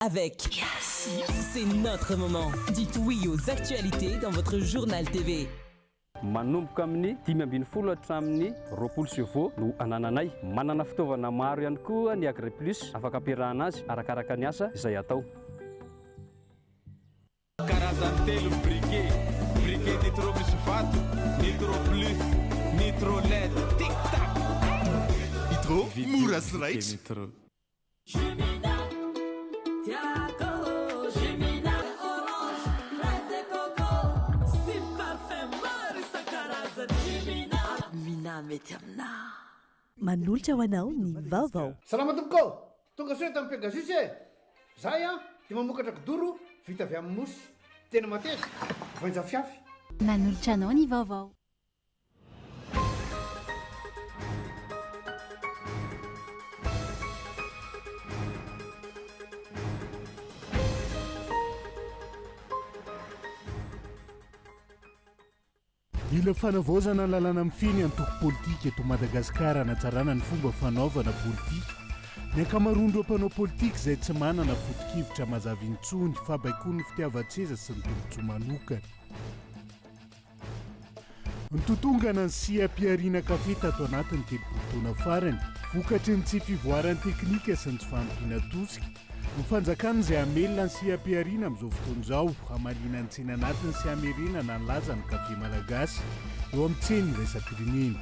Avec C'est notre moment. Dites oui aux actualités dans votre journal TV. Manomboka amin'ny 15 hatramin'ny 20 chevaux no anananay. Manana fitaovana maro ihany koa ny Agriplus afaka ampiarahana azy arakaraka ny asa izay atao. Karazany telo ny briquet, briquet nitro misy vato, nitro plus, nitro led, tic tac! Nitro, mora sy raitra. Manolotra ho anao ny vaovao. Salama tompoko ô! Tonga soa eto amin'ny Pegasus e! Zahay an dia mamokatra kidoro vita avy amin'ny mousse. Tena mateza, voainjafiafy. Manolotra anao ny vaovao. Mila fanavaozana ny lalàna mifehy ny antoko politika eto Madagasikara hanatsarana ny fomba fanaovana politika. Ny ankamaroan'ireo mpanao politika izay tsy manana foto-kevitra mazava intsony fa baikoin'ny fitiavan-tseza sy ny tombontsoa manokana. Nitotongana ny seha-pihariana kafe tato anatin'ny 30 taona farany, vokatry ny tsy fivoaran'ny teknika sy ny tsy fahampiana tosika. Ny fanjakana izay hamelona ny seha-pihariana amin'izao fotoana izao, hamaliana ny tsena anatiny sy hamerenana ny lazan'ny kafe malagasy eo amin'ny tsena iraisam-pirenena.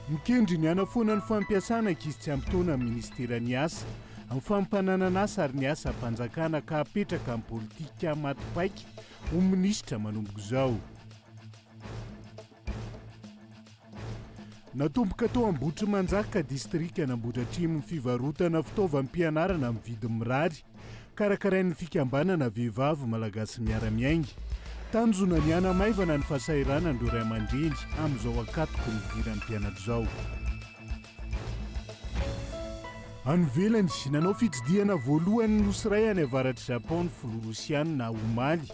Mikendry ny hanafoana ny fampiasana ankizy tsy ampy taona ny minisiteran'ny Asa, amin'ny fampananan'asa ary ny asam-panjakana ka hapetraka ny politika maty paika ho minisitra manomboka izao. Natomboka tao Ambohitrimanjaka, distrikan'Ambohidratrimo ny fivarotana fitaovam-pianarana amin'ny vidiny mirary, karakarain'ny fikambanana Vehivavy Malagasy Miara-Miainga. Tanjona ny hanamaivana ny fahasahiranan'ireo ray aman-dreny amin'izao ankatoky ny fidiran'ny mpianatra izao. Any ivelany, nanao fitsidihana voalohany ny nosy iray any avaratr'i Japon ny filoha rosiana, omaly.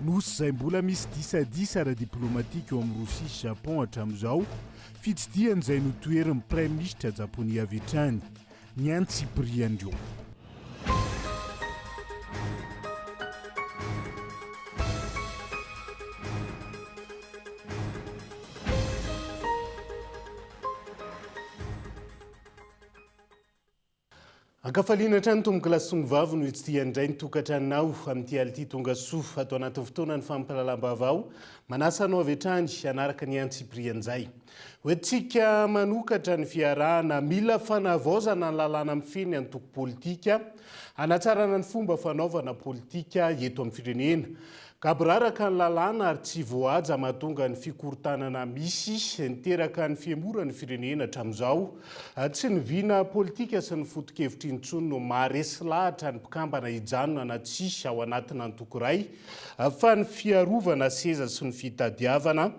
Nosy izay mbola misy disadisa ara-diplomatika eo amin'i Rosia sy Japon hatramin'izao, fitsidihana izay notoherin'ny praiminisitra japoney avy hatrany, ny antsipirian'ireo. Ankafaliana hatrany tompokolahy sy tongovavy no hitsidihan'ny indray ny tokantranonao amin'ity alina ity tonga soa ato anatin'ny fotoanan'ny fampahalalam-baovao. Manasa anao avy hatrany hanaraka ny antsipirian'izay. Hoentintsika manokatra ny fiarahana mila fanavaozana ny lalàna mifehy ny antoko politika hanatsarana ny fomba fanaovana politika eto amin'ny firenena. Gaboraraka ny lalàna ary tsy voahaja mahatonga ny fikorontanana misy niteraka ny fihemoran'ny firenena hatramin'izao. Tsy ny vina politika sy ny foto-kevitra intsony no maharesy lahatra ny mpikambana hijanona na tsia ao anatina antoko iray fa ny fiarovana seza sy ny fitadiavana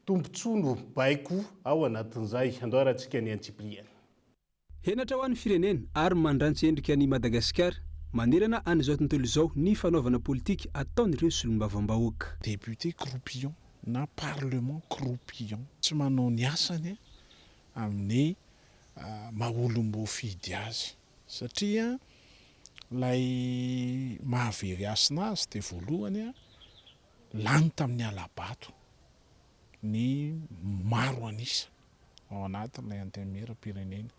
tombontsoa no baiko ao anatin'izay. Andao arahantsika ny antsipiriany. Henatra ho an'ny firenena ary mandrantsy endrika an'i Madagasikara manerana an'izao tontolo izao ny fanaovana politika ataon'ireo solombavambahoaka. Député croupillon na parlement croupillon, tsy manao ny asany amin'ny maha olom-boafidy azy satria ilay maha very hasina azy dia voalohany lany tamin'ny hala-bato ny maro an'isa ao anatin'ilay Antenimierampirenena.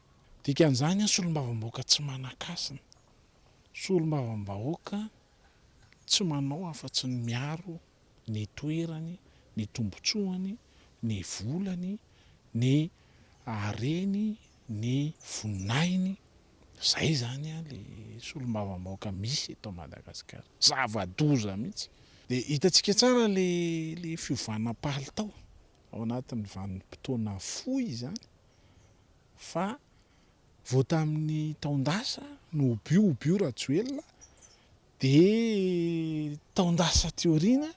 Dikan'izany, solombavambahoaka tsy manan-kasina, solombavambahoaka tsy manao afa-tsy ny miaro ny toerany, ny tombontsoany, ny volany, ny hareny, ny voninahiny, izay izany ilay solombavambahoaka misy eto Madagasikara. Zava-doza mihitsy. Dia hitantsika tsara ilay fiovana palitao. Ao anatin'ny vanim-potoana fohy izany fa vao tamin'ny taon-dasa no hobio hobio Rajoelina dia taon-dasa aty aoriana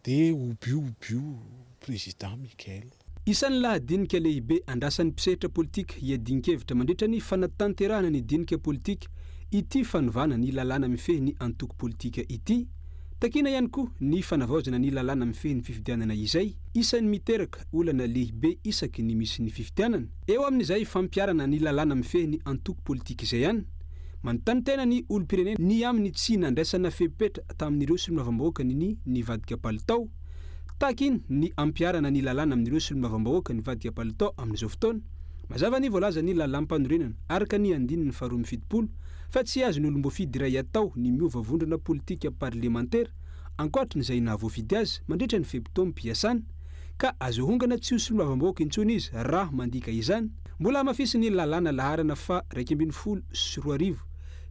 dia hobio hobio Président Mickaël. Isan'ny lahadinika lehibe andrasan'ny mpisehatra politika hiadian-kevitra mandritra ny fanatanterahana ny dinika politika ity fanovana ny lalàna mifehy ny antoko politika ity. Takiana ihany koa ny fanavaozana ny lalàna mifehy ny fifidianana izay isan'ny miteraka olana lehibe isaky ny misy ny fifidianana. Eo amin'izay fampiharana ny lalàna mifehy ny antoko politika izay ihany. Manontany tena ny olom-pirenena ny amin'ny tsy nandraisana fepetra tamin'ireo solombavambahoaka ninia nivadika palitao. Takiny ny hampiharana ny lalàna amin'ireo solombavambahoaka nivadika palitao amin'izao fotoana. Mazava ny voalazan'ny lalàmpanorenana, araka ny andininy faharoa 72, fa tsy azon'ny olom-boafidy iray atao ny miova vondrona politika parlemantera ankoatry ny izay nahavoafidy azy mandritra ny fe-potoam-piasana, ka azo ahongana tsy ho solombavambahoaka intsony izy raha mandika izany. Mbola hamafisin'ny lalàna laharana faha 2011,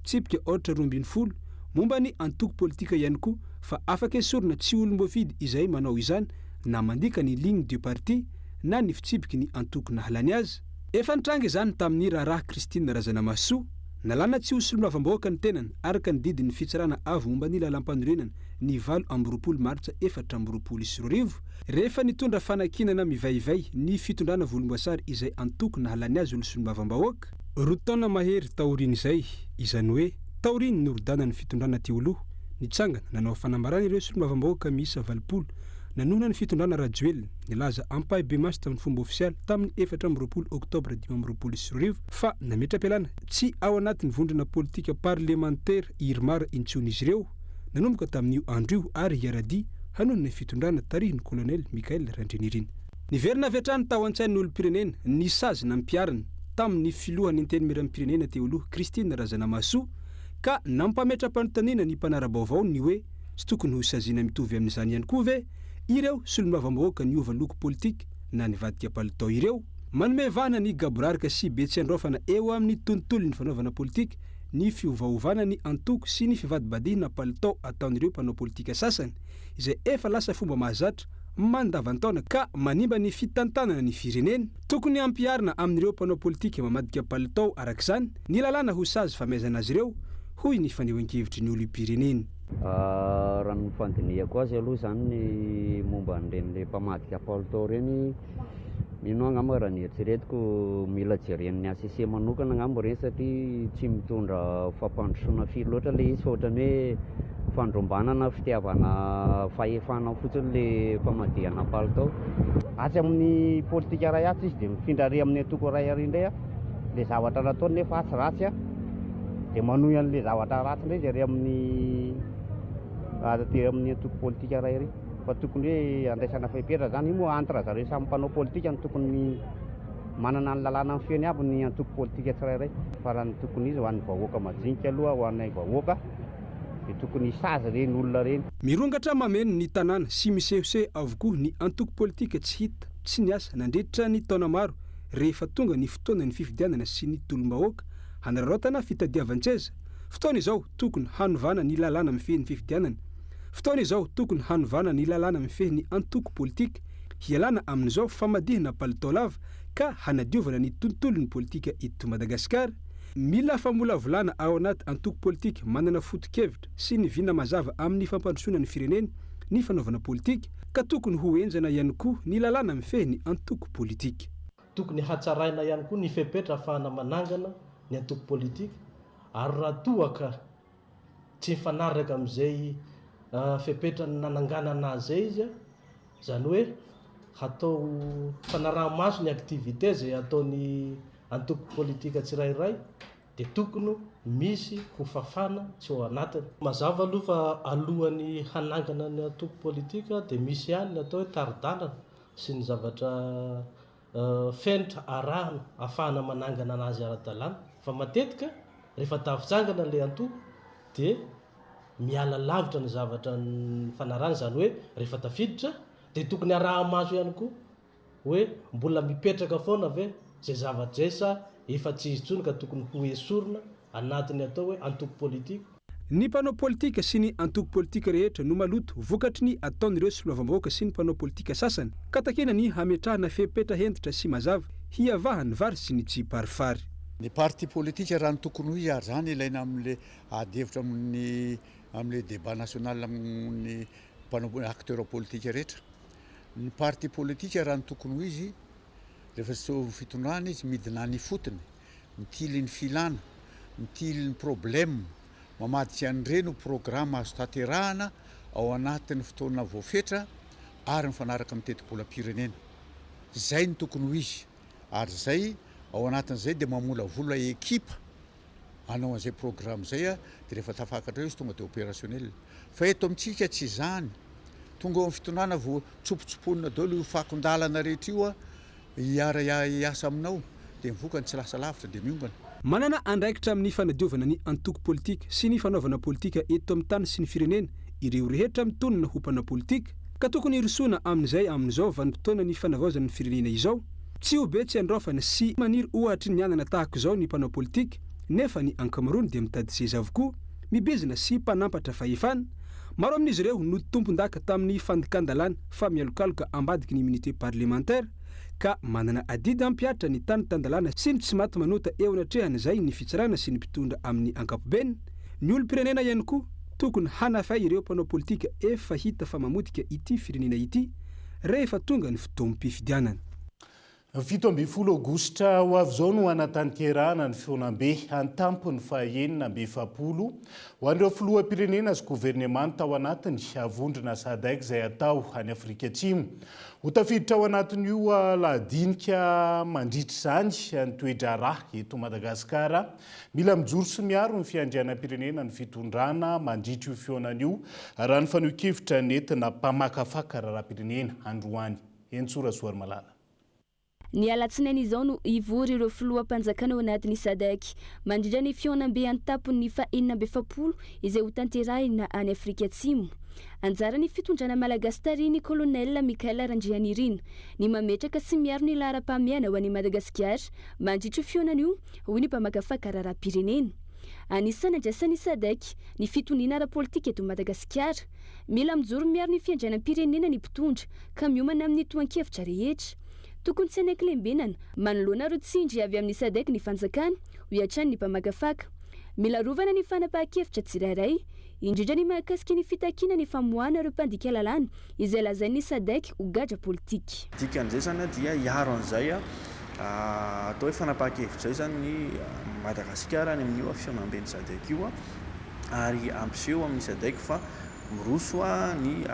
tsipika aotra 12, momba ny antoko politika ihany koa fa afaka esorina tsy ho olom-boafidy izay manao izany na mandika ny ligne de parti na ny fitsipiky ny antoko nahalany azy. Efa nitranga izany tamin'ny raharaha Christine Razanamahasoa. Nalana tsy ho solombavambahoaka ny tenany araka ny didin'ny Fitsarana Avo momba ny Lalàmpanorenana ny 28 martsa 2024, rehefa nitondra fanakianana mivaivay ny fitondrana volomboasary izay antoko nahalany azy ho solombavambahoaka. Roa taona mahery taorian'izay, izany hoe taorian'ny norodanan'ny fitondrana teo aloha, nitsangana nanao fanambarana ireo solombavambahoaka miisa 80 nanohana ny fitondrana Rajoelina, nilaza ampahibemaso tamin'ny fomba ofisialy tamin'ny 24 oktobra 2025 fa nametra-pialana tsy ao anatin'ny vondrona politika parlemantera Irmar intsony izy ireo nanomboka tamin'io andro io ary hiara-dia hanohana ny fitondrana tarihin'ny kolonely Michael Randrianirina. Niverina avy hatrany tao an-tsain'ny olom-pirenena ny sazy nampiharina tamin'ny filohan'ny Antenimierampirenena teo aloha Christine Razanamahasoa ka nampametra-panontaniana ny mpanara-baovao ny hoe tsy tokony ho saziana mitovy amin'izany ihany koa ve ireo solombavambahoaka niova loko politika na nivadika palitao ireo? Manome vahana ny gaboraraka sy be tsy andraofana eo amin'ny tontolon'ny fanaovana politika ny fiovaovana ny antoko sy ny fivadibadihina palitao ataon'ireo mpanao politika sasany izay efa lasa fomba mahazatra mandavantaona ka manimba ny fitantanana ny firenena. Tokony hampiharina amin'ireo mpanao politika mamadika palitao araka izany ny lalàna ho sazy famaizana azy ireo, hoy ny fanehoan-kevitry ny olom-pirenena. Raha ny fandinihako azy aloha izany ny momba an'ireny le mpamadika palitao ireny, mino aho angamba raha ny eritreretiko mila jeren'ny HCC manokana angamba ireny satria tsy mitondra fampandrosoana firy loatra ilay izy fa ohatran'ny hoe fandrombanana fitiavana fahefana fotsiny le famadihana palitao. Atsy amin'ny politika iray atsy izy dia mifindra ary amin'ny antoko iray ary indray le zavatra nataony nefa atsy ratsy dia manohy an'le zavatra ratsy indray izy ary amin'ny ary amin'ny antoko politika iray ary. Fa tokony hoe andraisana fepetra zany, io moa entre zareo samy mpanao politika no tokony manana ny lalàna mifehy aby ny antoko politika tsirairay. Fa raha ny tokony izy ho an'ny vahoaka majinika aloha, ho anay vahoaka dia tokony hisazy ireny olona ireny. Mirongatra mameno ny tanàna sy misehoseho avokoa ny antoko politika tsy hita, tsy niasa nandritra ny taona maro rehefa tonga ny fotoanan'ny fifidianana sy ny tolom-bahoaka hanararaotana fitadiavan-tseza. Fotoana izao tokony hanovana ny lalàna mifehy ny fifidianana. Fotoana izao tokony hanovana ny lalàna mifehy ny antoko politika hialana amin'izao famadihana palitao lava ka hanadiovana ny tontolon'ny politika eto Madagasikara. Mila famolavolana ao anaty antoko politika manana foto-kevitra sy ny vina mazava amin'ny fampandrosoana ny firenena ny fanaovana politika ka tokony ho henjana ihany koa ny lalàna mifehy ny antoko politika. Tokony hatsaraina ihany koa ny fepetra ahafahana manangana ny antoko politika ary raha toa ka tsy mifanaraka amin'izay fepetra nananganana azy izay izy, izany hoe hatao fanaraha-maso ny activité izay ataon'ny antoko politika tsirairay dia tokony misy ho fafana tsy ao anatiny. Mazava aloha fa alohan'ny hanangana ny antoko politika dia misy ihany ny atao hoe tari-dalana sy ny zavatra fenitra arahina ahafahana manangana anazy ara-dalàna fa matetika rehefa tafitsangana ilay antoko dia miala lavitra ny zavatra nifanarahana, izany hoe rehefa tafiditra dia tokony araha-maso ihany koa hoe mbola mipetraka foana ve izay zavatra izay sa efa tsy izy intsony ka tokony ho esorina anatin'ny atao hoe antoko politika. Ny mpanao politika sy ny antoko politika rehetra no maloto vokatry ny ataon'ireo solombavambahoaka sy ny mpanao politika sasany ka takiana ny hametrahana fepetra hentitra sy mazava hiavahan'ny vary sy ny tsiparifary. Ny parti politika raha ny tokony ho izy ary izany ilaina amin'ilay ady hevitra amin'ny amin'ilay débat national amin'ny mpanao acteurs politika rehetra. Ny parti politika raha ny tokony ho izy rehefa tsy eo amin'ny fitondrana izy midina any ifotony mitily ny filana, mitily ny problème, mamadika an'ireny ho programme azo tanterahana ao anatin'ny fotoana voafetra ary mifanaraka amin'ny tetibolam-pirenena. Izay no tokony ho izy ary izay ao anatin'izay dia mamolavola ekipa. hanao an'izay programme izay dia rehefa tafakatra eo izy tonga dia opérationnel. Fa eto amintsika tsy izany. Tonga eo amin'ny fitondrana vao tsopotsoponina daholo io fakon-dalana rehetra io hiara hiasa aminao dia ny vokany tsy lasa lavitra dia miongana. Manana andraikitra amin'ny fanadiovana ny antoko politika sy ny fanaovana politika eto amin'ny tany sy ny firenena ireo rehetra mitonona ho mpanao politika ka tokony hirosoana amin'izay amin'izao vanim-potoanan'ny fanavaozana ny firenena izao. Tsy ho be tsy andraofana sy maniry ohatry ny anana tahaka izao ny mpanao politika nefa ny ankamaroany dia mitady seza avokoa, mibizina sy mpanampatra fahefana. Maro amin'izy ireo no tompon-daka tamin'ny fandikan-dalàna fa mialokaloka ambadiky ny immunité parlementaire ka manana adidy hampihatra ny tany tan-dalàna sy ny tsy maty manota eo anatrehan'izay ny fitsarana sy ny mpitondra amin'ny ankapobeny. Ny olom-pirenena ihany koa tokony hanafay ireo mpanao politika efa hita fa mamotika ity firenena ity rehefa tonga ny fotoam-pifidianana. 17 aogositra ho avy izao no hanatanterahana ny fihaonambe an-tampony faha-46 ho an'ireo filoham-pirenena sy governemanta ao anatin'ny vondrona Sadec izay hatao any Afrika Atsimo. Ho tafiditra ao anatin'io lahadinika mandritra izany ny toe-draharaha eto Madagasikara. Mila mijoro sy miaro ny fiandrianam-pirenena ny fitondrana mandritra io fihaonana io, raha ny fanehoan-kevitra nentina mpamakafaka raharaham-pirenena androany. Henintsoa Rasoarimalala. Ny alatsinainy izao no hivory ireo filoham-panjakana ao anatin'ny Sadec mandritra ny fihaonambe an-tampon'ny faha-46 izay hotanterahina any Afrika Atsimo. Anjaran'ny fitondrana malagasy tarihin'ny Colonel Michael Randrianirina ny mametraka sy miaro ny laharam-pahamehana ho an'i Madagasikara mandritra io fihaonana io, hoy ny mpamakafaka raharaham-pirenena. Anisan'ny andraisan'ny Sadec ny fitoniana ara-politika eto Madagasikara. Mila mijoro miaro ny fiandrianam-pirenena ny mpitondra ka miomana amin'ny tohan-kevitra rehetra. Tokony tsy hanaiky lembenana manoloana ireo tsindry avy amin'ny Sadec ny fanjakana, hoy hatrany ny mpamakafaka. Mila arovana ny fanapahan-kevitra tsirairay, indrindra ny mahakasika ny fitakiana ny famoahana ireo mpandika lalàna izay lazain'ny Sadec ho gadra politika. Dikan'izay izany dia hiaro an'izay atao hoe fanapahan-kevitra izay izany ny Madagasikara any amin'io fihaonamben'ny Sadec io. ary hampiseho amin'ny Sadec fa miroso ny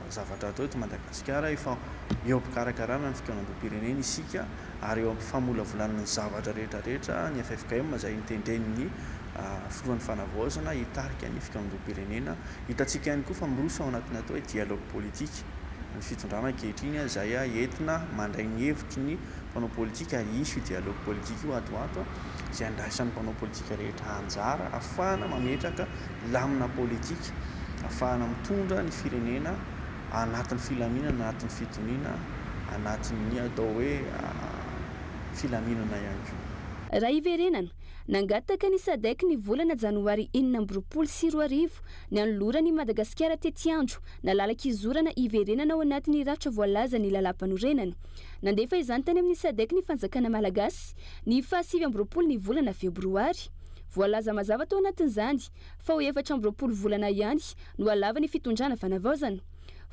zavatra atao eto Madagasikara, efa eo am-pikarakarana ny fikaonandoham-pirenena isika ary eo am-pamolavolana ny zavatra rehetra rehetra ny ffkm izay notendren'ny filohan'ny fanavaozana hitarika ny fikaonandoham-pirenena. Hitantsika ihany koa fa miroso ao anatin'ny atao hoe dialogue politique ny fitondrana ankehitriny izay entina mandray ny hevitry ny mpanao politika ary hisy io dialogue politique io ato ho ato izay andraisan'ny mpanao politika rehetra anjara ahafahana mametraka lamina politika, ahafahana mitondra ny firenena anatin'ny filaminana, anatin'ny fitoniana, anatin'ny atao hoe filaminana ihany koa. Raha hiverenana, nangataka ny Sadec ny volana janoary 2026 ny hanoloran'i Madagasikara tetiandro na lalan-kizorana hiverenana ao anatin'ny rafitra voalazan'ny lalàmpanorenana. Nandefa izany tany amin'ny Sadec ny fanjakana malagasy ny faha 29 ny volana febroary. Voalaza mazava tao anatin'izany fa ho 24 volana ihany no halava ny fitondrana fanavaozana.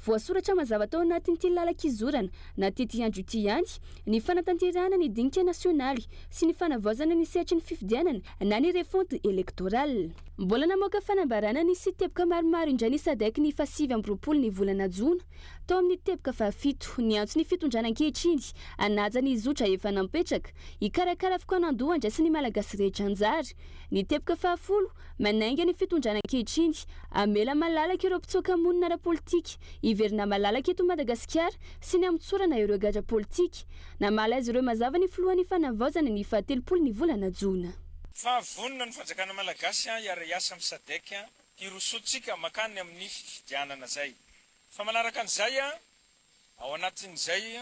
Voasoratra mazava tao anatin'ity lalan-kizorana na tetiandro ity ihany ny fanatanterahana ny dinika nasionaly sy ny fanavaozana ny sehatry ny fifidianana na ny refonte électorale. Mbola namoaka fanambarana nisy teboka maromaro indray ny Sadec ny faha 29 ny volana jona. Tao amin'ny teboka fahafito, niantso ny fitondrana ankehitriny hanaja ny zotra efa nampetraka, hikarakara fikaonandoha handraisan'ny Malagasy rehetra anjara. Ny teboka fahafolo, manainga ny fitondrana ankehitriny hamela malalaka ireo mpitsoaka monina ara-politika hiverina malalaka eto Madagasikara sy ny hamotsorana ireo gadra politika. Namaly azy ireo mazava ny filohan'ny fanavaozana ny fahatelopolo ny volana jona. Fa vonona ny fanjakana malagasy hiara-hiasa amin'ny Sadec hirosoantsika mankany amin'ny fifidianana izay. Fa manaraka an'izay, ao anatin'izay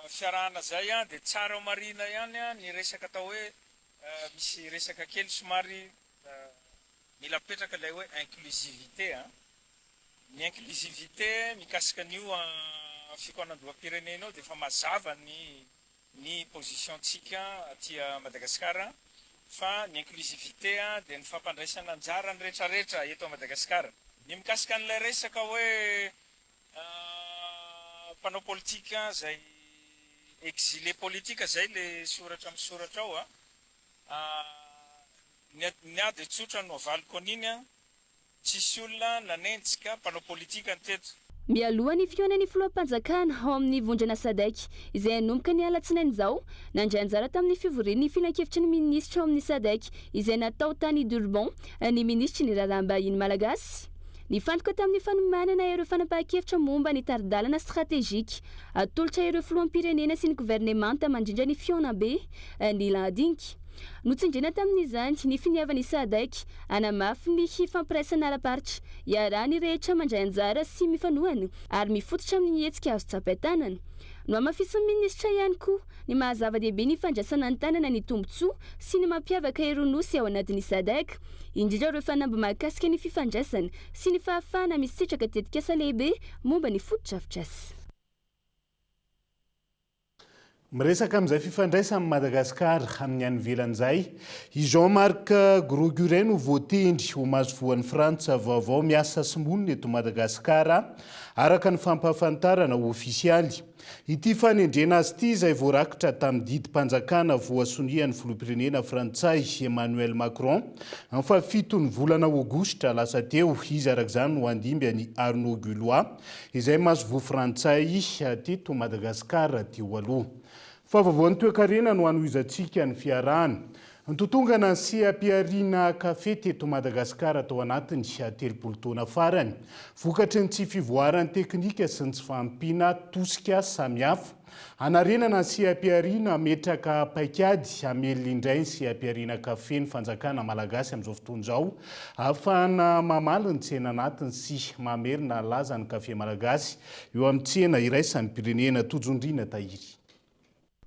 fiarahana izay dia tsara ho marihina ihany ny resaka atao hoe misy resaka kely somary mila apetraka ilay hoe inclusivité. Ny inclusivité mikasika an'io fikaonandoham-pirenena io dia efa mazava ny ny position tsika aty Madagascar fa ny inclusivité dia ny fampandraisana anjara ny rehetra rehetra eto Madagascar. Ny mikasika an'ilay resaka hoe mpanao politika izay exilé politique izay le soratra misoratra ao a, ny ahy dia tsotra no avaliko an'iny a, Tsisy olona nanenjika mpanao politika ny teto. Mialoha ny fihaonan'ny filoham-panjakana ao amin'ny vondrona Sadec izay hanomboka ny alatsinainy izao, nandray anjara tamin'ny fivorian'ny filankevitry ny minisitra ao amin'ny Sadec izay natao tany Durban ny minisitry ny raharaham-bahiny malagasy. Nifantoka tamin'ny fanomanana ireo fanapahan-kevitra momba ny tari-dalana stratejika atolotra ireo filoham-pirenena sy ny governemanta mandrindra ny fihaonambe ny lahadinika. Notsindriana tamin'izany ny finiavan'ny Sadec hanamafy ny fampiraisana ara-paritra, iarahan'ny rehetra mandray anjara sy mifanohana ary mifototra amin'ny hetsika azo tsapain-tanana. Nohamafisin'ny minisitra ihany koa ny maha zava-dehibe ny fandraisana an-tanana ny tombontsoa sy ny mampiavaka ireo nosy ao anatin'ny Sadec, indrindra ireo fanamby mahakasika ny fifandraisana sy ny fahafahana misitraka tetikasa lehibe momba ny fotodrafitrasa. Miresaka amin'izay fifandraisan'i Madagasikara amin'ny any ivelany izay, i Jean Marc Grosguret no voatendry ho masoivohon'i Frantsa vaovao miasa sy monina eto Madagasikara, araka ny fampahafantarana ofisialy. Ity fanendrena azy ity izay voarakitra tamin'ny didim-panjakana voasonian'ny filoham-pirenena frantsay Emmanuel Macron ny fahafiton'ny volana aogositra lasa teo. Izy araka izany no handimby an'i Arnaud Guillois Izay masoivoho frantsay teto Madagasikara teo aloha. Fa vaovaon'ny toekarena no hanohizantsika ny fiarahana. Nitotongana ny seha-pihariana kafe teto Madagasikara tao anatin'ny 30 taona farany. Vokatry ny tsy fivoaran'ny teknika sy ny tsy fahampiana tosika samihafa. Hanarenana ny seha-pihariana, hametraka paikady hamelona indray ny seha-pihariana kafe ny fanjakana malagasy amin'izao fotoana izao, ahafahana mamaly ny tsena anatiny sy mamerina ny lazan'ny kafe malagasy eo amin'ny tsena iraisam-pirenena. Tojondriana Tahiry.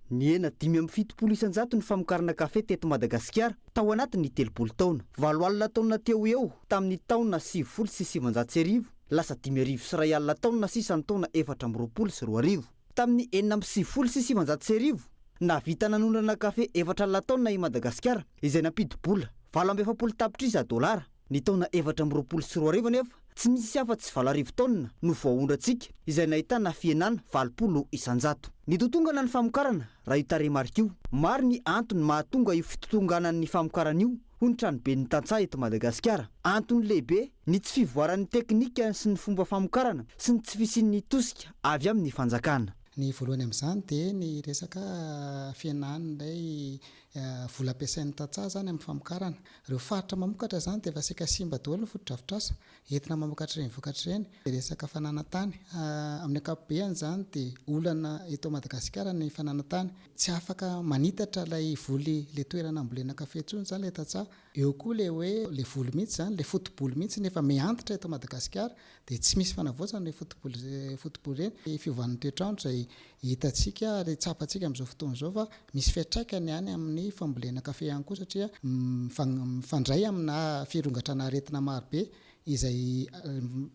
Nihena 75% ny famokarana kafe teto Madagasikara tao anatin'ny 30 taona. 8000 taonina teo ho eo tamin'ny taona 1990, lasa 5100 taonina sisa ny taona 2024. Tamin'ny 1996, nahavita nanondrana kafe 40 taonina i Madagasikara, izay nampidi-bola 48 tapitrisa dolara. Ny taona 2024 anefa, tsy nisy afa-tsy 8000 taonina no voaondrantsika, izay nahitana fihenana 80%. Nitotongana ny famokarana raha io tarehimarika io. Maro ny antony mahatonga io fitotonganan'ny famokarana io, hoy ny Tranoben'ny tantsaha eto Madagasikara. Antony lehibe ny tsy fivoaran'ny teknika sy ny fomba famokarana sy ny tsy fisian'ny tosika avy amin'ny fanjakana. Ny voalohany amin'izany dia ny resaka fihenan'ilay vola ampiasain'ny tantsaha izany amin'ny famokarana. Ireo faritra mamokatra izany dia efa saika simba daholo ny fotodrafitrasa entina mamokatra ireny vokatra ireny. Resaka fananan-tany, amin'ny ankapobeany izany dia olana eto Madagasikara ny fananan-tany. Tsy afaka manitatra ilay voly ilay toerana ambolena kafe intsony izany ilay tantsaha. Eo koa ilay hoe ilay voly mihitsy izany, ilay foto-boly mihitsy no efa miha-antitra eto Madagasikara dia tsy misy fanavaozana ireny foto-boly foto-boly ireny. Ny fiovan'ny toetr'andro izay hitantsika ary tsapantsika amin'izao fotoana izao fa misy fiantraikany any amin'ny fambolena kafe ihany koa satria mifandray amina firongatrana aretina marobe izay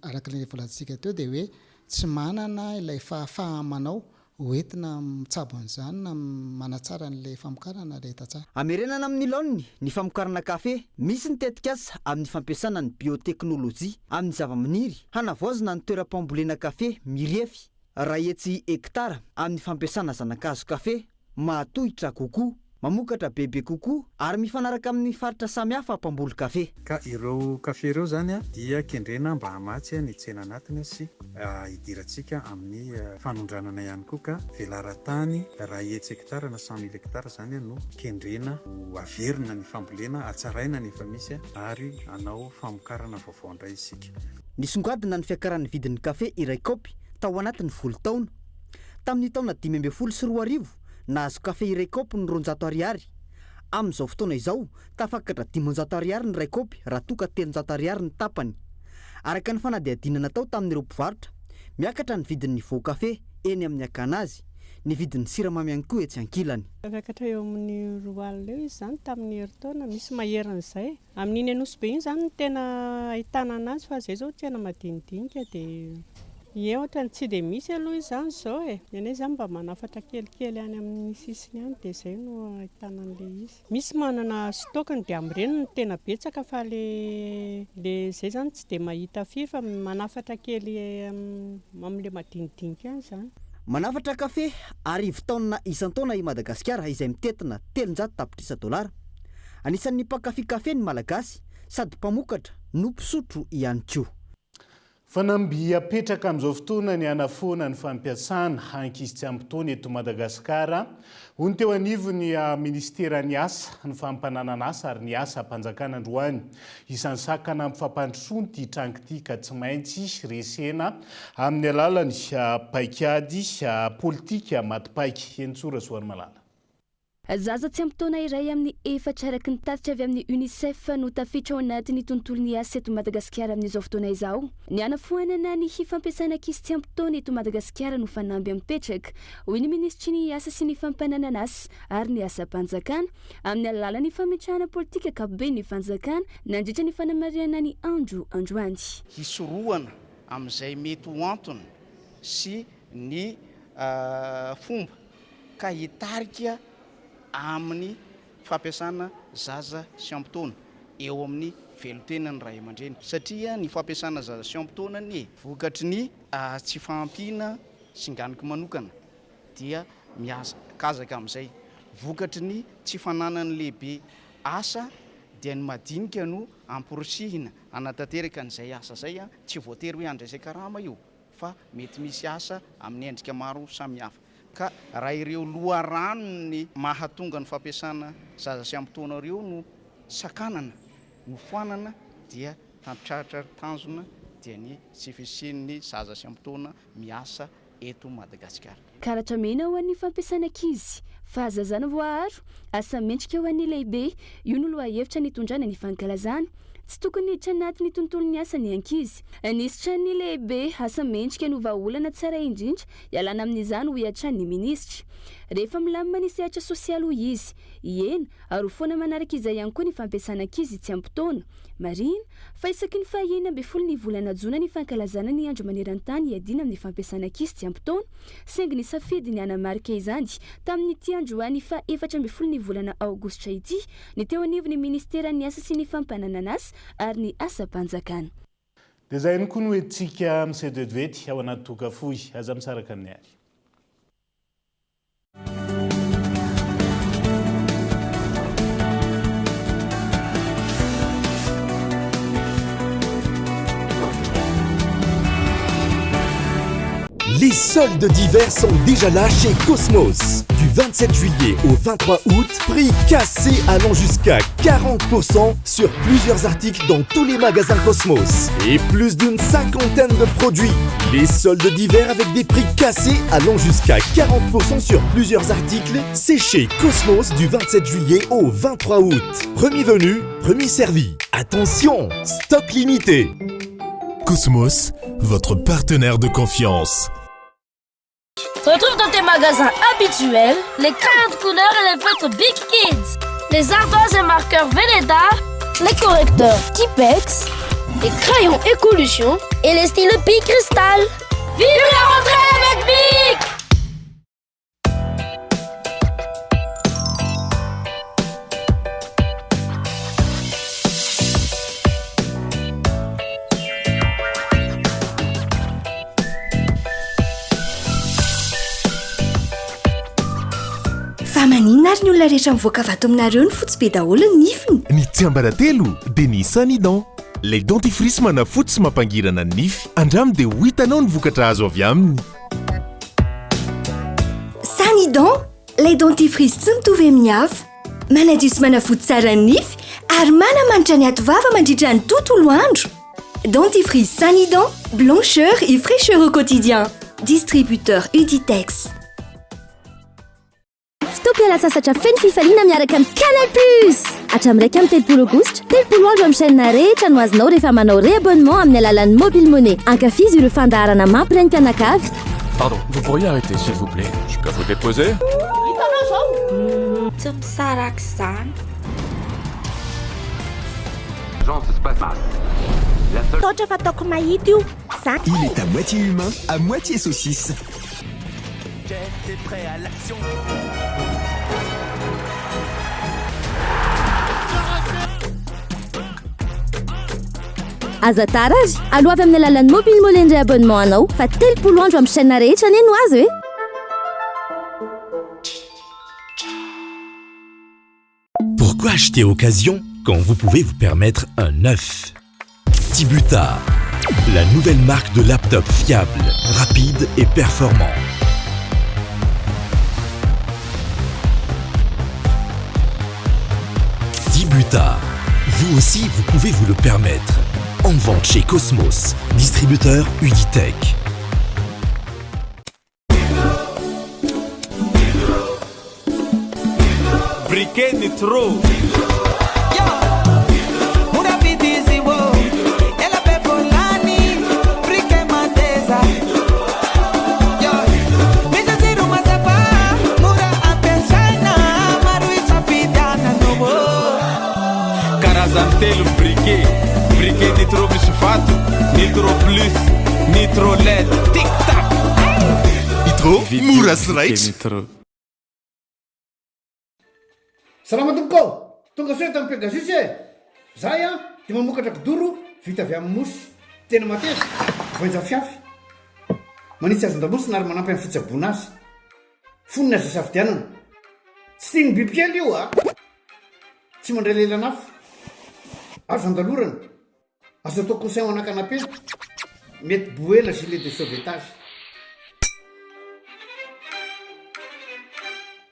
araka ilay voalazantsika teo dia hoe tsy manana ilay fahafaha-manao ho entina mitsabo an'izany na manatsara an'ilay famokarana ilay tantsaha. Hamerenana amin'ny laoniny ny famokarana kafe. Misy ny tetikasa amin'ny fampiasana ny bioteknolojia amin'ny zavamaniry hanavaozana ny toeram-pambolena kafe mirefy 100 hektara amin'ny fampiasana zana-kazo kafe mahatohitra kokoa, mamokatra bebe kokoa ary mifanaraka amin'ny faritra samihafa mpamboly kafe. Ka ireo kafe ireo izany dia kendrena mba hamatsy ny tsena anatiny sy hidirantsika amin'ny fanondranana ihany koa ka velaran-tany 100 hektara na 100 mille hectares izany no kendrena ho averina ny fambolena, hatsaraina ny efa misy ary hanao famokarana vaovao indray isika. Nisongadina ny fiakaran'ny vidin'ny kafe iray kaopy tao anatin'ny folo taona. Tamin'ny taona 2015, nahazo kafe iray kaopy ny 200 ariary. Amin'izao fotoana izao, tafakatra 500 ariary ny iray kaopy raha toa ka 300 ariary ny tapany. Araka ny fanadihadiana natao tamin'ireo mpivarotra, miakatra ny vidin'ny voan-kafe eny amin'ny hakana azy, ny vidin'ny siramamy ihany koa etsy ankilany. Tafakatra eo amin'ny 20 eo izy izany tamin'ny herintaona, misy maherin'izay. Amin'iny Anosibe iny izany no tena ahitana an'azy fa izay izao tsena madinidinika dia ie ohatran'ny tsy dia misy aloha izy izany izao e. Ny anay izany mba manafatra kelikely any amin'ny sisiny any dia izay no ahitana an'ilay izy. Misy manana stock-ny dia amin'ireny no tena betsaka fa ilay ilay izay izany tsy dia mahita firy fa manafatra kely amin'ilay madinidinika any izany. Manafatra kafe 1000 taonina isan-taona i Madagasikara izay mitentina 300 tapitrisa dolara. Anisan'ny mpankafy kafe ny Malagasy sady mpamokatra no mpisotro ihany koa. Fanamby apetraka amin'izao fotoana ny hanafoana ny fampiasana ankizy tsy ampy taona eto Madagasikara, hoy ny teo anivon'ny minisiteran'ny Asa, ny fampananan'asa ary ny asam-panjakana androany. Isan'ny sakana amin'ny fampandrosoana ity tranga ity ka tsy maintsy resena amin'ny alalan'ny paikady politika maty paika. Henintsoa Rasoarimalala. Zaza tsy ampy taona iray amin'ny efatra araka ny tatitra avy amin'ny Unicef no tafiditra ao anatin'ny tontolon'ny asa eto Madagasikara amin'izao fotoana izao. Ny hanafoanana ny fampiasana ankizy tsy ampy taona eto Madagasikara no fanamby mipetraka, hoy ny minisitry ny Asa sy ny Fampananan'asa ary ny Asam-panjakana, amin'ny alalan'ny fametrahana politika ankapoben'ny fanjakana nandritra ny fanamarihana ny andro androany. Hisorohana amin'izay mety ho antony sy ny fomba ka hitarika amin'ny fampiasana zaza sy ampy taona eo amin'ny velon-tenan'ny ray aman-dreny satria ny fampiasana zaza sy ampy taona anie vokatry ny tsy fahampiana singaniko manokana dia mihazakazaka amin'izay, vokatry ny tsy fananan'ny lehibe asa dia ny madinika no amporisihina hanatanteraka an'izay asa izay, tsy voatery hoe handraisan-karama io fa mety misy asa amin'ny endrika maro samihafa. Ka raha ireo loharanony mahatonga ny fampiasana zaza sy ampy taona ireo no sakanana, no foanana dia tantratra tanjona dia ny tsy fisian'ny zaza sy ampy taona miasa eto Madagasikara. Karatra mena ho an'ny fampiasana ankizy, fahazazana voaaro, asa mendrika ho an'ny lehibe, io no lohahevitra nitondrana ny fankalazana. Tsy tokony hiditra anatin'ny tontolon'ny asa ny ankizy. Nisitra ny lehibe, asa mendrika no vahaolana tsara indrindra ialana amin'izany hoy hatrany ny minisitra. Rehefa milamina ny sehatra sosialy hoy izy, hihena ary ho foana manaraka izay ihany koa ny fampiasana ankizy tsy ampy taona. Marihina fa isaky ny faha 16 ny volana jona ny fankalazana ny andro maneran-tany hiadiana amin'ny fampiasana ankizy tsy ampy taona, saingy nisafidy ny hanamarika izany tamin'ity androany faha 14 ny volana aogositra ity ny teo anivon'ny minisiteran'ny Asa sy ny Fampananan'asa ary ny Asam-panjakana. Dia izay ihany koa no entintsika miseho vetivety ao anaty toaka fohy. Aza misaraka amin'ny ary. Les soldes d'hiver sont déjà là chez Cosmos. Du 27 juillet au 23 août, prix cassé allant jusqu'à 40% sur plusieurs articles dans tous les magasins Cosmos. Et plus d'une cinquantaine de produits. Les soldes d'hiver avec des prix cassés allant jusqu'à 40% sur plusieurs articles, c'est chez Cosmos du 27 juillet au 23 août. Premier venu, premier servi. Attention, stock limité. Cosmos, votre partenaire de confiance. Retrouve dans tes magasins habituels les crayons de couleur et les feutres Big Kids, les ardoises et marqueurs Velleda, les correcteurs Tipex, les crayons Écolution et les stylos Big Crystal. Vive la rentrée avec Big! Fa maninona ary ny olona rehetra mivoaka avy ato aminareo no fotsy be daholo ny nifiny? Ny tsiambaratelo dia ny Sanident. Ilay dentifrice manafotsy sy mampangirana ny nify. Andramo dia ho hitanao ny vokatra azo avy aminy. Sanident, ilay dentifrice tsy mitovy amin'ny hafa. Manadio sy manafotsy tsara ny nify ary manamanitra ny atovava mandritra ny tontolo andro. Dentifrice Sanident, blancheur et fraîcheur au quotidien. Distributeur Uditex. Fotoam-pialan-tsasatra feno fifaliana miaraka amin'ny Canal Plus! Hatramin'ny 31 aogositra, 30 andro amin'ny chaîne rehetra no azonao rehefa manao réabonnement amin'ny alalan'ny Mobile Money. Ankafizo ireo fandaharana mampiray ny mpianakavy. Pardon, vous pourriez arrêter s'il vous plaît? Je peux vous déposer? Hitanao zao? Tsy misaraka izany. Taotra fa ataoko mahita io. Za. Il est à moitié humain, à moitié saucisse. Aza tara ary, aloavy amin'ny alalan'ny Mobile Money ny réabonnement anao fa 30 andro amin'ny chaîne rehetra anie no azo e! Pourquoi acheter occasion quand vous pouvez vous permettre un neuf? Tibuta. La nouvelle marque de laptop fiable, rapide et performant. Dibuta. Vous aussi, vous pouvez vous le permettre. En vente chez Cosmos, distributeur Uditech. Briquet nitro. Karazany telo ny briquet, briquet nitro misy vato, nitro plus, nitro led, tic tac. Nitro, mora sy raitra. Salama tompoko ô! Tonga soa eto amin'ny Pegasus e! Zahay an dia mamokatra kidoro vita avy amin'ny mousse. Tena mateza, voainja fiafy. Manitsy hazon-damosina ary manampy amin'ny fitsaboana azy. Fonony azo isafidianana. Tsy tian'ny bibikely io a! Tsy mandray lelan'afo. Azo andalorana. Azo atao coussin ho ana canapé. Mety bouée na gilet de sauvetage.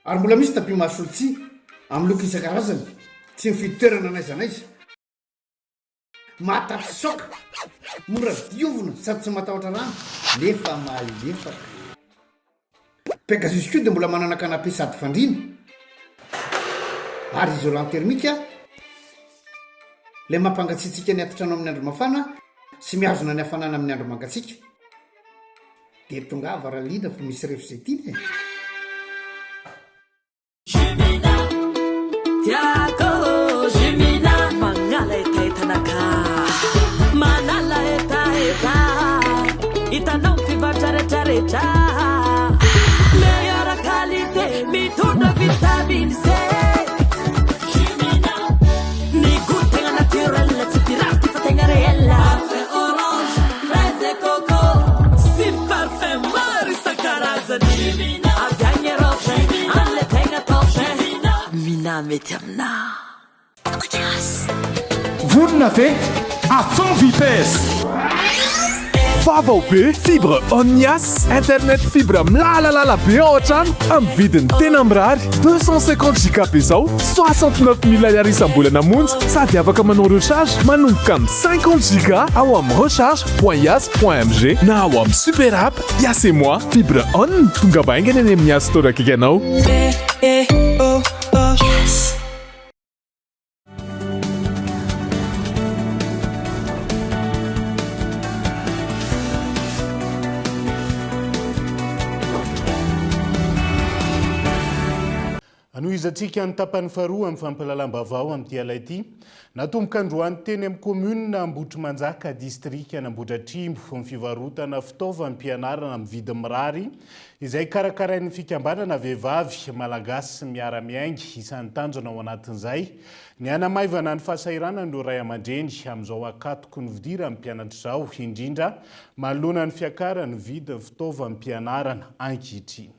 Ary mbola misy tapis mahasolo tsihy, amin'ny loko isan-karazany. Tsy mifidy toerana n'aiza n'aiza. Mahatafitsoaka, mora diovina sady tsy matahotra rano nefa malefaka. Pegasus koa dia mbola manana canapé sady fandriana ary isolant thermique ilay mampangatsiatsiaka ny atitrano amin'ny andro mafana sy mihazona ny hafanana amin'ny andro mangatsiaka. Dia tongava raha liana fa misy ref izay tiana e! Tiako Jumina Magnala hetahetanakà Manala hetaheta Hitanao mpivarotra retraretra Meilleure qualité Mitondra vitamine C Jumina Ny goût tegna naturel Tsy pirate fa tegna réel Parfum orange, fraise et coco Sy parfum maro isan-karazany Jumina Avy agny Europe, any le tegna top Mina mety aminà. Vonona ve? À fond vitesse! Vaovao be, fibre on Yas, internet fibre milalalala be ao an-trano amin'ny vidiny tena mirary, 250 giga be zao, 69000 ariary isam-bolana monja, sady afaka manao recharge manomboka amin'ny 50 giga ao amin'ny recharge point yas point mg na ao amin'ny super app Yas et moi, fibre on, tongava haingana eny amin'ny Yas Store akaiky anao. Hanohizantsika ny tapany faharoa amin'ny fampahalalam-baovao amin'ity alina ity. Natomboka androany teny amin'ny kaominina Ambohitrimanjaka, distrikan'Ambohidratrimo, ny fivarotana fitaovam-pianarana amin'ny vidiny mirary, izay karakarain'ny fikambanana Vehivavy Malagasy Miara-Miainga. Isan'ny tanjona ao anatin'izay ny hanamaivana ny fahasahiranan'ireo ray aman-dreny amin'izao ankatoky ny fidiran'ny mpianatra izao, indrindra manoloana ny fiakaran'ny vidin'ny fitaovam-pianarana ankehitriny.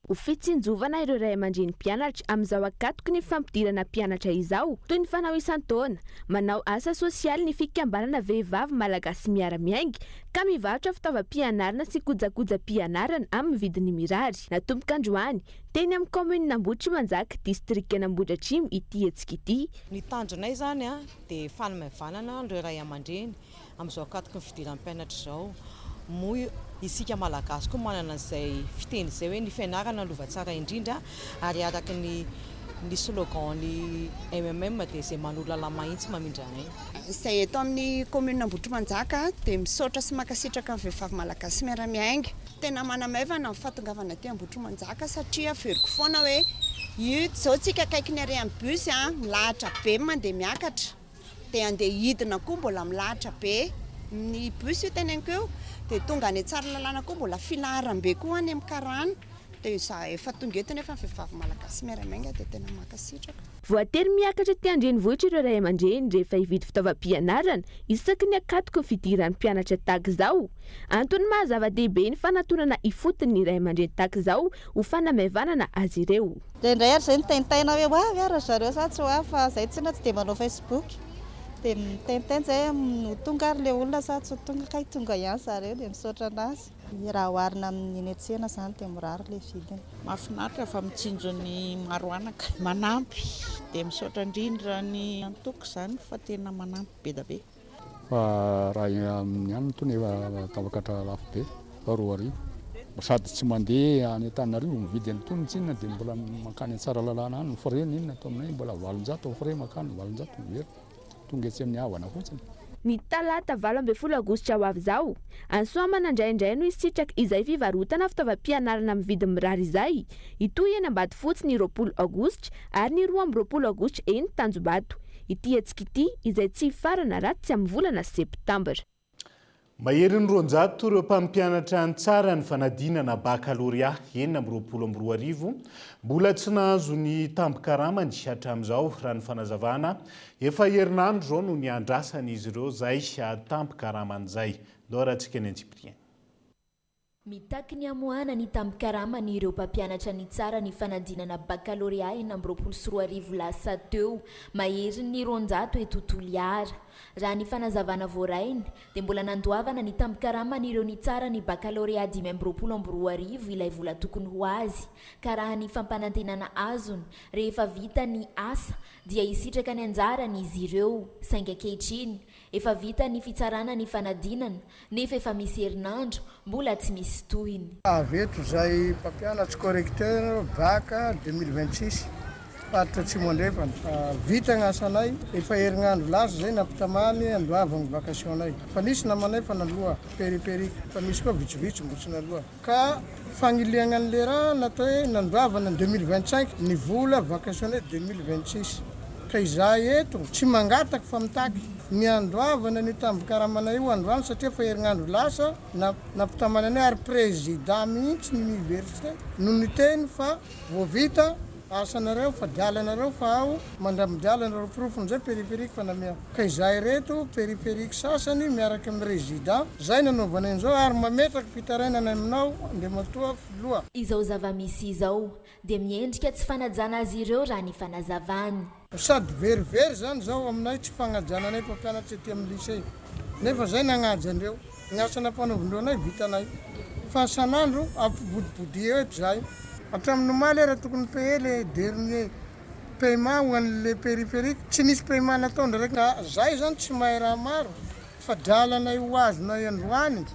Ho fitsinjovana ireo ray aman-dreny mpianatra amin'izao ankatoky ny fampidirana mpianatra izao, toy ny fanao isan-taona, manao asa sosialy ny fikambanana Vehivavy Malagasy Miara-Miainga ka mivarotra fitaovam-pianarana sy kojakojam-pianarana amin'ny vidiny mirary. Natomboka androany, teny amin'ny kaominina Ambohitrimanjaka, distrikan'Ambohidratrimo ity hetsika ity. Ny tanjonay izany dia fanamaivanana an'ireo ray aman-dreny amin'izao ankatoky ny fidiran'ny mpianatra izao. Moa isika Malagasy koa manana an'izay fiteny izay hoe ny fianarana no lova tsara indrindra ary araka ny ny slogan ny MMM dia izay manoro lala-mahitsy mamindra aina. Izay eto amin'ny commune Ambohitrimanjaka dia misaotra sy mankasitraka ny vehivavy Malagasy miara-miainga. Tena manamaivana ny fahatongavana aty Ambohitrimanjaka satria averiko foana hoe io izao tsika akaikin'ny arrêt amin'ny bus milahatra be mandeha miakatra. Dia andeha hidina koa mbola milahatra be ny bus io teneniko io, dia tonga any Tsaralalàna koa mbola filaharam-be koa any amin'ny karana, dia izaho efa tonga eto nefa ny vehivavy malagasy miara-miainga dia tena mankasitraka. Voatery miakatra aty an-drenivohitra ireo ray aman-dreny rehefa hividy fitaovam-pianarana isaky ny ankatoky ny fidiran'ny mpianatra tahaka izao. Antony maha zava-dehibe ny fanatonana ifotony ny ray aman-dreny tahaka izao ho fanamaivanana azy ireo. Indraindray ary izay nitaintaina hoe ho avy ary ry zareo sa tsy ho avy fa izay tsinona tsy dia manao facebook. Dia miteniteny zahay ho tonga ary ilay olona sa tsy ho tonga, kay tonga ihany zareo dia misaotra anazy. Raha oharina amin'ny eny an-tsena izany dia mirary ilay vidiny. Mahafinaritra fa mitsinjo ny maro anaka. Manampy dia misaotra indrindra ny antoko izany fa tena manampy be da be. Fa raha amin'ny anona itony efa tafakatra lafo be fa 2000. Sady tsy mandeha any Antananarivo mividy an'itony tsinona dia mbola mankany Tsaralalàna any ny frais n'inona ato aminay mbola 800 ny frais mankany 800 miverina. Tonga etsy amin'ny havana fotsiny. Ny talata 18 aogositra ho avy izao, any Soamanandray indray no hisitraka izay fivarotana fitaovam-pianarana amin'ny vidiny mirary izay. Hitohy eny Ambatofotsy ny 20 aogositra ary ny 22 aogositra eny Tanjombato. Ity hetsika ity izay tsy hifarana raha tsy amin'ny volana septambra. Maherin'ny 200 ireo mpampianatra nitsara ny fanadinana bakalorea 2026 mbola tsy nahazo ny tambin-karamany hatramin'izao, raha ny fanazavana. Efa herinandro izao no niandrasan'izy ireo izay tambin-karamany izay. Ndao arahantsika ny antsipiriany. Mitaky ny hamoahana ny tambin-karamany ireo mpampianatra nitsara ny fanadinana bakalorea 2026 lasa teo, maherin'ny 200 eto Toliara. Raha ny fanazavana voarainy, dia mbola nandoavana ny tambin-karaman'ireo nitsara ny bakalorea 2025 ilay vola tokony ho azy, ka raha ny fampanantenana azony, rehefa vita ny asa dia hisitraka ny anjarany izy ireo, saingy ankehitriny, Efa vita ny fitsarana ny fanadinana nefa efa misy herinandro mbola tsy misy tohiny. Avy eto izay mpampianatry correcteur bac 2026 faritra Atsimo Andrefana. Vita ny asanay, efa herinandro lasa izay nampitamany andoavagny vacation-nay. Fa nisy namanay efa naloa périphérique fa misy koa vitsivitsy mbo tsy naloa. Ka fagniliagna an'le raha natao hoe nandoavana en 2025 ny vola vacationnaire 2026. Ka izahay eto tsy mangataky fa mitaky ny handoavana an'io tambin-karamanay io androany satria efa herinandro lasa nampitamana anay ary président mihitsy ny université no niteny fa vao vita Asanareo fa dialanareo fa ao mandramdiala nareo porofon'izay périphérique fa namea ka izahay reto périphérique sasany miaraka amin'ny résident zay nanaovanay an'izao ary mametraka fitarainana aminao Andriamatoa Filoha. Izao zava-misy izao dia miendrika tsy fanajana azy ireo raha ny fanazavany. Sady verivery zany zao aminay tsy fagnajana anay mpampianatra ety amin'ny lycée nefa zay nagnaja andreo. Ny asa nampanaovindreo anay vitanay fa sanandro ampibodibodia eto zahay. Hatramin'ny omaly ara tokony payer le dernier paiement ho an'le périphérique tsy nisy paiement natao ndraiky ka zay zany tsy mahay raha maro fa dralanay ho azonay androany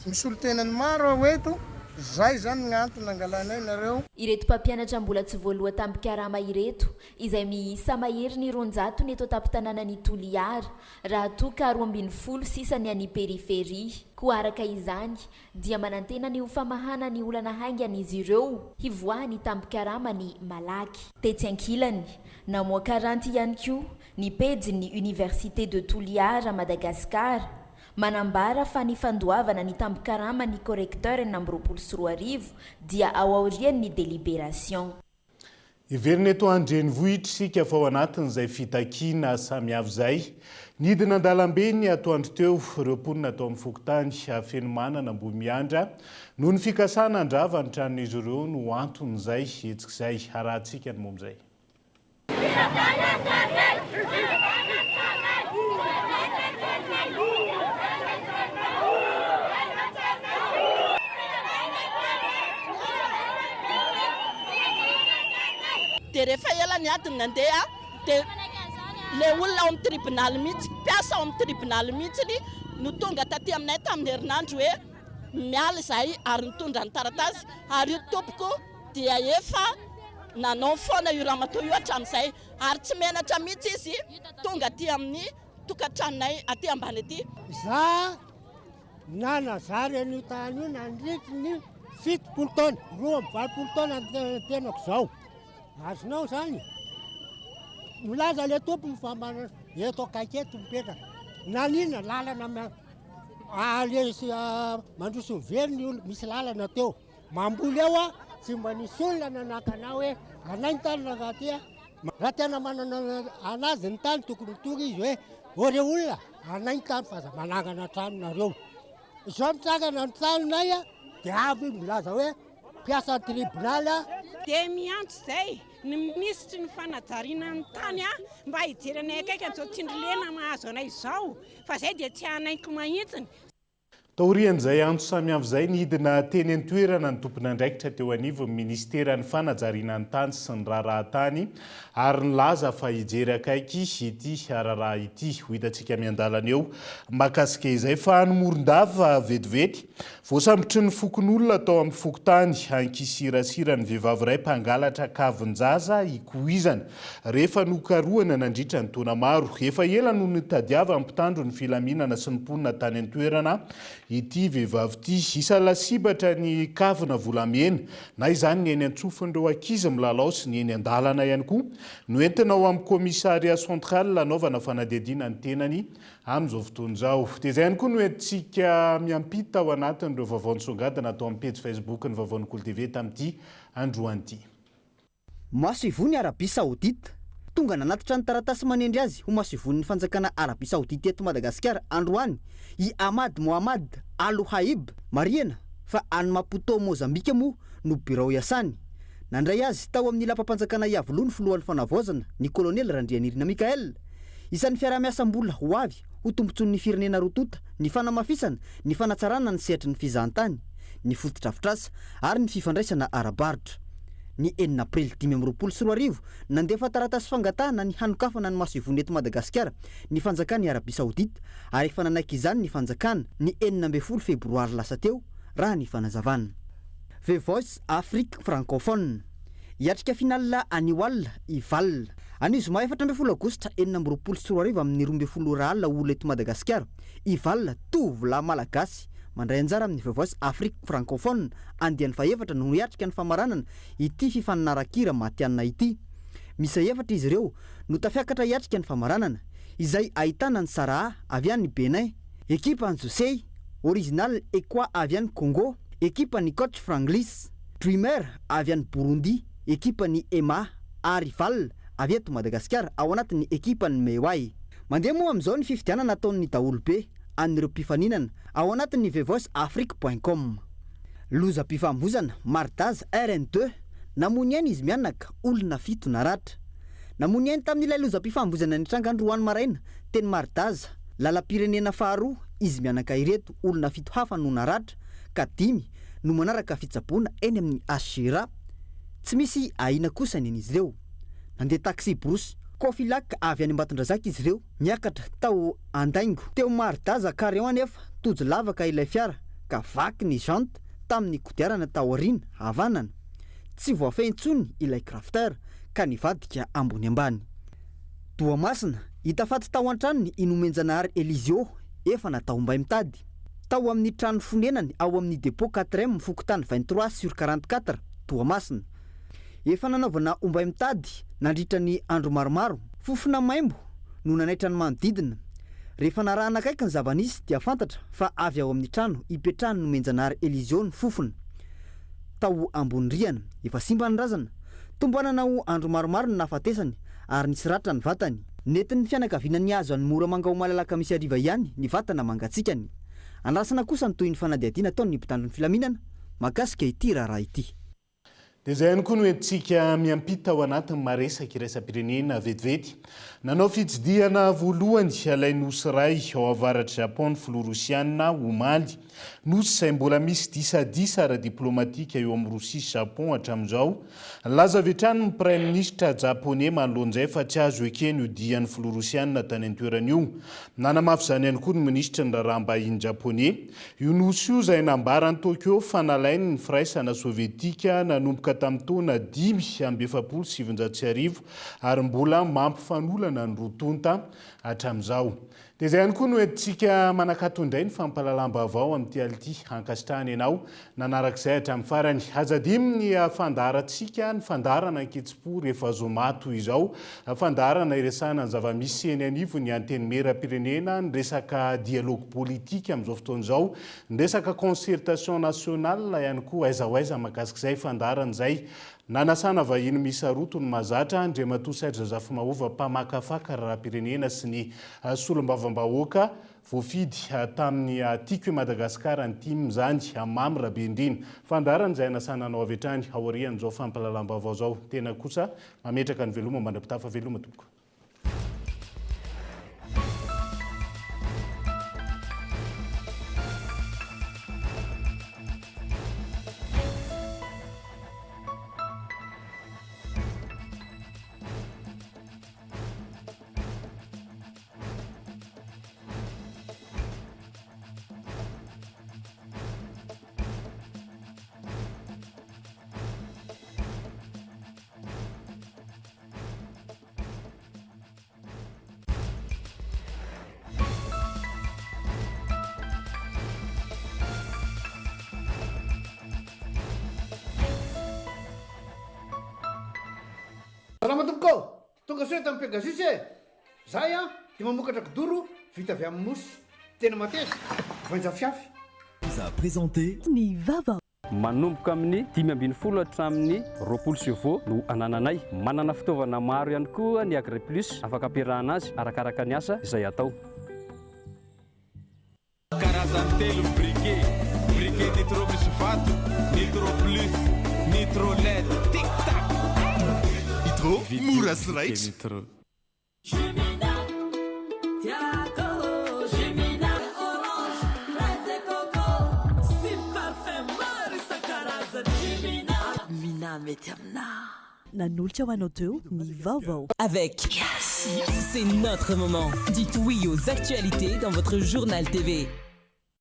misolo tena ny maro aho eto zay zany gn'antony nangalanay nareo. Ireto mpampianatra mbola tsy voaloa tambin-karama ireto, izay miisa maherin'ny 200 ny eto an-tampon-tanànan'i Toliara, raha toa ka 12 sisa ny any périphérique. Koa araka izany, dia manantena ny ho famahana ny olana haingana izy ireo, hivoahan'ny tambin-karamany malaky. Tetsy ankilany, namoaka ranty ihany koa ny pejin'ny Université de Toliara, Madagascar, manambara fa ny fandoavana ny tambin-karaman'ny correcteur 2026 dia ao aorian'ny délibération. Hiverina eto an-drenivohitra isika fa ao anatin'izay fitakiana samihafa izay. Nidina an-dalambe ny atoandro teo ireo mponina tao amin'ny fokontany Fenomanana Ambohimiandra noho ny fikasana handrava ny tranon'izy ireo no anton'izay hetsika izay. Harahantsika ny momba izay. Dia rehefa ela ny adiny nandeha dia ilay olona ao amin'ny tribonaly mihitsy, mpiasa ao amin'ny tribonaly mihitsy no tonga taty aminay tamin'ny herinandro hoe miala izahay ary nitondra ny taratasy ary io tompoko dia efa nanao foana io ramatoa io hatramin'izay ary tsy menatra mihitsy izy tonga aty amin'ny tokantranonay aty ambany aty. Za nanazary an'io tany io nandritry ny 70 taona, 82 taona ny tenako izao. Azonao izany? Milaza ilay tompony fa eto akaiky eto mipetraka. Naninona lalana aleha sy mandroso miverina io, misy lalana teo. Mamboly eo aho, tsy mba nisy olona nanakana ahy hoe anay ny tany rangahy ty a. Raha tena manana anazy ny tany tokony ho tonga izy hoe ô re olona anay ny tany fa aza manangana trano nareo. Izao mitsangana ny tranonay a, dia avy milaza hoe mpiasan'ny tribonaly a, Dia miantso izay ny minisitry ny fanajariana ny tany mba hijery anay akaiky an'izao tsindry lena mahazo anay izao fa izay dia tsy hanaiky mahintsiny. Taorian'izay antso samihafa izay, nidina teny an-toerana ny tompon'andraikitra teo anivon'ny minisiteran'ny fanajariana ny tany sy ny raharahan-tany ary nilaza fa hijery akaiky ity raharaha ity. Ho hitantsika miandalana eo mahakasika izay fa any Morondava vetivety, voasambotry ny fokonolona tao amin'ny fokontany Ankisirasira ny vehivavy iray mpangalatra kavin-jaza ikoizana rehefa nokarohana nandritra ny taona maro. Efa ela no nitadiavan'ny mpitandro ny filaminana sy ny mponina tany an-toerana ity vehivavy ity. Isan'ny lasibatra ny kavina volamena, na izany ny eny an-tsofin'ireo ankizy milalao sy ny eny an-dalana ihany koa. Noentina ao amin'ny Commissariat central hanaovana fanadihadiana ny tenany amin'izao fotoana izao. Dia izay ihany koa no entintsika miampita ao anatin'ireo vaovao nisongadina tao amin'ny pejy Facebook-n'ny Vaovaon'ny Kolo TV tamin'ity androany ity. Masoivohon'i Arabia Saodita. Tonga nanatitra ny taratasy manendry azy ho masoivohon'ny fanjakana Arabia Saodita eto Madagasikara androany i Ahmad Mohammad Al-Ohaib. Marihana fa any Maputo Mozambika moa no birao iasany. Nandray azy tao amin'ny lapam-panjakana Iavoloha ny filohan'ny fanavaozana, ny kolonely Randrianirina Michaël. Isan'ny fiaraha-miasa mbola ho avy ho tombontsoan'ny firenena roa tonta ny fanamafisana ny fanatsarana ny sehatry ny fizahantany, ny fotodrafitrasa ary ny fifandraisana ara-barotra. Ny enina aprily 2025, nandefa taratasy fangatahana ny hanokafana ny masoivohony eto Madagasikara ny fanjakan'i Arabia Saodita ary efa nanaiky izany ny fanjakana ny 16 febroary lasa teo, raha ny fanazavana. The Voice Afrique Francophone. Hiatrika finale anio alina i Val. Anio zoma 14 aogositra 2026 amin'ny 12 ora alina ora eto Madagasikara, i Val, tovolahy malagasy mandray anjara amin'ny The Voice Afrique Francophone andiany fahefatra no hiatrika ny famaranana ity fifaninara-kira matihanina ity. Miisa efatra izy ireo no tafiakatra hiatrika ny famaranana, izay ahitana an'i Saraha avy any Bénin, ekipa an'i Josey, Original Equa avy any Congo, ekipan'i Coach Franglis, Dreamer avy any Burundi, ekipan'i Emma, ary Val avy eto Madagasikara ao anatin'ny ekipan'ny Meway. Mandeha moa amin'izao ny fifidianana ataon'ny daholobe an'ireo mpifaninana ao anatin'ny thevoiceafrique point com. Lozam-pifamoivoizana, Mardaza, RN deux, Namoy ny ainy izy mianaka, olona fito naratra. Namoy ny ainy tamin'ilay lozam-pifamoivoizana nitranga androany maraina teny Mardaza, lalam-pirenena faharoa, izy mianaka ireto, olona fito hafa no naratra, ka dimy no manaraka fitsaboana eny amin'ny HCRA. Tsy misy ahiana kosa ny an'izy ireo. Nandeha taxi-brousse Cofilac avy any Ambatondrazaka izy ireo, niakatra tao Andaingo. Teo Maridaza Carion anefa, tojo lavaka ilay fiara ka vaky ny jante tamin'ny kodiarana taoriana havanana. Tsy voafehy intsony ilay crafter ka nivadika ambony ambany. Toamasina, hita faty tao an-tranony i Nomenjanahary Elysio, efa natao mbay mitady. Tao amin'ny trano fonenany ao amin'ny Dépôt Quatrème fokontany 23 sur 44, Toamasina. Efa nanaovana ombay mitady nandritra ny andro maromaro. Fofona maimbo no nanaitra ny manodidina. Rehefa narahana akaiky ny zava-nisy dia fantatra fa avy ao amin'ny trano ipetrahan'i Nomenjanahary Elysio ny fofona. Tao ambony rihana. Efa simba ny razana. Tombanana ho andro maromaro ny nahafatesany ary nisy ratra ny vatany. Nentin'ny fianakaviana nihazo an'i Moramanga omaly alakamisy hariva ihany ny vatana mangatsiakany. Andrasana kosa ny tohin'ny fanadihadiana ataon'ny mpitandro ny filaminana mahakasika ity raharaha ity. Dia izay ihany koa no entintsika miampita ao anatin'ny maresaka iraisam-pirenena vetivety. Nanao fitsidihana voalohany ilay nosy iray ao avaratr'i Japon ny filoha rosiana omaly. Nosy izay mbola misy disadisa ara-diplaomatika eo amin'i Rosia sy Japon hatramin'izao. Nilaza avy hatrany ny praiminisitra japoney manoloana izay fa tsy azo ekena io dian'ny filoha rosiana tany an-toerana io. Nanamafy izany ihany koa ny minisitry ny raharaham-bahiny japoney. Io nosy io izay nambaran'i Tokyo fa nalainy ny Firaisana Sovietika nanomboka tamin'ny taona 1945 ary mbola mampifanolana ny roa tonta hatramin'izao. Dia izay ihany koa no entintsika manakato indray ny fampahalalam-baovao amin'ity alina ity. Ankasitrahana ianao nanaraka izay hatramin'ny farany. Aza adino ny fandaharantsika, ny fandaharana anketsipo rehefa zoma toy izao. Fandaharana iresahana ny zava-misy eny anivon'ny Antenimierampirenena, ny resaka dialogue politique amin'izao fotoana izao, ny resaka concertation nationale ihany koa, aiza ho aiza mahakasika izay fandaharana izay. Nanasana vahiny miisa roa toy ny mahazatra, Andriamatoa Serge Zafimahova mpamakafaka raharaham-pirenena sy ny solombavambahoaka voafidy tamin'ny Tiako i Madagasikara, ny tim izany, Mamy Rabenirina. Fandaharana izay hanasana anao avy hatrany aorian'izao fampahalalam-baovao izao. Tena kosa mametraka ny veloma mandra-pitafa veloma tompoko. Salama tompoko ô! Tonga soa eto amin'ny Pegasus e! Zahay an dia mamokatra kidoro vita avy amin'ny mousse. Tena mateza, voainja fiafy. Vous a présenté. Ny vava. Manomboka amin'ny 15 hatramin'ny 20 chevaux no anananay. Manana fitaovana maro ihany koa ny Agriplus afaka ampiarahana azy arakaraka ny asa izay atao. Karazany telo ny briquet, briquet nitro misy vato, nitro plus, nitro led, tic tac. Nitro, mora sy raitra. Nanolotra ho anao teo ny vaovao. Avec C'est notre moment. Dites oui aux actualités dans votre journal TV.